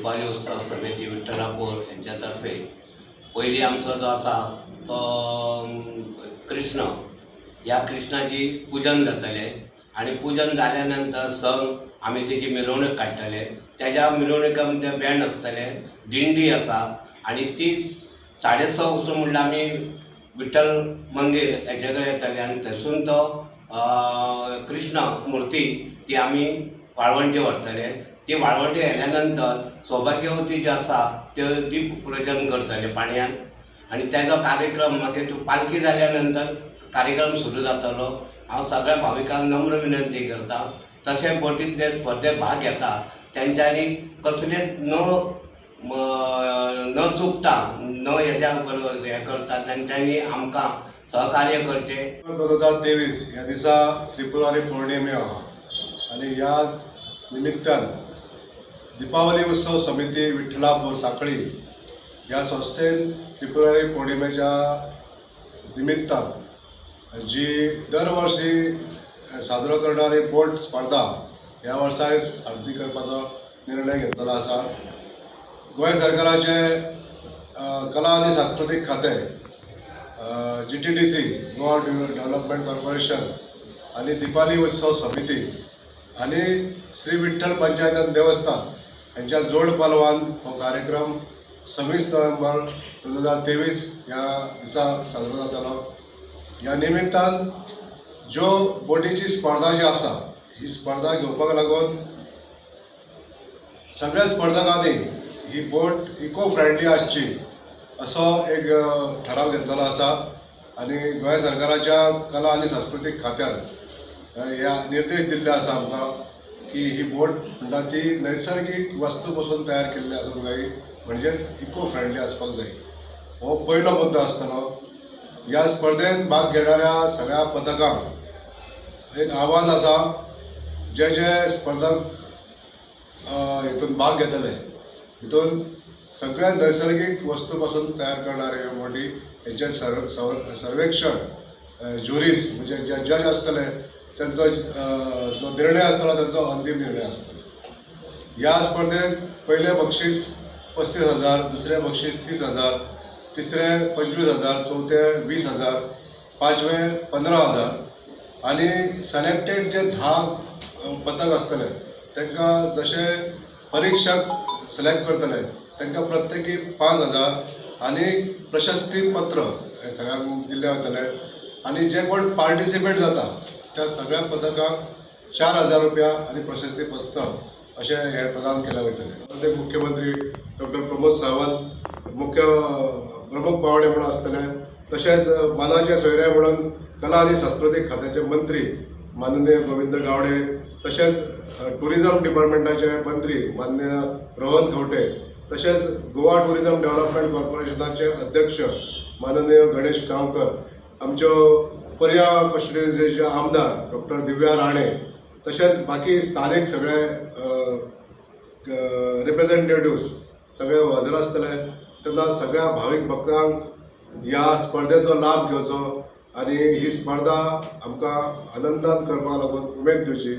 दीपावली उत्सव समिती विठ्ठलापूर यांच्या तर्फे पयली आमचो जो आसा तो कृष्ण, ह्या कृष्णाची पुजन जातलें आनी पुजन जाल्या नंतर संग आमी तेजी मिरवणूक काडटले. तेज्या मिरवणुके आमचें बँड आसतलें, दिंडी आसा आनी ती 6:30 वचून म्हणल्यार आमी विठ्ठल मंदीर हेजे कडेन येतले आनी थंयसून तो कृष्ण मुर्ती ती आमी वाळवंटी व्हरतले. ती वाळवंटी व्हेल्या नंतर सौभाग्यवती जी आसा त्यो दीप प्रज्वलन करतले पाणयान आनी तेजो कार्यक्रम मागीर तो पालखी जाल्या नंतर कार्यक्रम सुरू जातलो. हांव सगळ्या भाविकांक नम्र विनंती करता, तशें बोटींत जे स्पर्धेत भाग घेता तेंच्यांनी कसलेच न न चुकता न हेज्या बरोबर हें करता तेंच्यांनी आमकां सहकार्य करचें. 2023 ह्या दिसा त्रिपुरारी पौर्णिमा आहा आनी ह्या निमित्तान दीपावली उत्सव समिती विठ्ठलापूर सांखळी ह्या संस्थेन त्रिपुरारी पौर्णिमेच्या निमित्तान जी दरवर्षी साजरो करणारी बोट स्पर्धा ह्या वर्साय सादरी करपाचो निर्णय घेतलेलो आसा. गोंय सरकाराचे कला आनी सांस्कृतीक खातें, जीटीडीसी, गोवा डेव्हलपमेंट कॉर्पोरेशन आनी दीपावली उत्सव समिती आनी श्री विठ्ठल पंचायत देवस्थान हेंच्या जोड पालवान हो कार्यक्रम 26 नोव्हेंबर 2023 ह्या दिसा साजरो जातलो. ह्या निमित्तान ज्यो बोटीची स्पर्धा जी आसा, ही स्पर्धा घेवपाक लागून सगळ्या स्पर्धकांनी ही बोट इको फ्रेंडली आसची असो एक ठराव घेतलेलो आसा आनी गोंय सरकाराच्या कला आनी सांस्कृतीक खात्यान ह्या निर्देश दिल्ले आसा आमकां की ही बोट म्हणटा ती नैसर्गीक वस्तू पसून तयार केल्ली आसूंक जाय, म्हणजेच इको फ्रेंडली आसपाक जाय. हो पयलो मुद्दो आसतलो. ह्या स्पर्धेन भाग घेणाऱ्या सगळ्या पथकांक एक आव्हान आसा, जे जे स्पर्धक हितून भाग घेतले हितून सगळ्या नैसर्गीक वस्तू पासून तयार करणारे ह्यो बोटी हेंचें सर्वेक्षण ज्युरीज म्हणजे जे जज आसतले तेंचो जो निर्णय आसतलो तेंचो अंतीम निर्णय आसतलो. ह्या स्पर्धेत पयलें बक्षीस 35,000, दुसरें बक्षीस 30,000, तिसरें 25,000, चवथें 20,000, पांचवें 15,000 आनी सिलेक्टेड जे 10 पथक आसतले तांकां जशे परिक्षक सिलेक्ट करतले तांकां प्रत्येकी 5,000 आनी प्रशस्ती पत्र हे सगळ्यांक दिल्लें वतलें आनी जे कोण पार्टिसिपेट जाता त्या सगळ्या पथकांक 4,000 रुपया आनी प्रशस्ती पत्र अशें हें प्रदान केलें वयतलें. ते मुख्यमंत्री डॉक्टर प्रमोद सावंत मुख्य प्रमुख पावणे म्हणून आसतले. तशेंच मानाचे सोयरे म्हणून कला आनी सांस्कृतीक खात्याचे मंत्री माननीय गोविंद गावडे, तशेंच टुरिझम डिपार्टमेंटाचे मंत्री माननीय रोहन खंवटे, तशेंच गोवा टुरिझम डेव्हलपमेंट कॉर्पोरेशनाचे अध्यक्ष माननीय गणेश गांवकर, आमच्यो पर्या कॉन्स्टिट्युएन्सीचे आमदार डॉक्टर दिव्या राणे, तशेंच बाकी स्थानीक सगळे रिप्रेझेंटेटिव्स सगळे हजर आसतले. तेन्ना सगळ्या भावीक भक्तांक ह्या स्पर्धेचो लाभ घेवचो आनी ही स्पर्धा आमकां आनंदान करपाक लागून उमेद दिवची.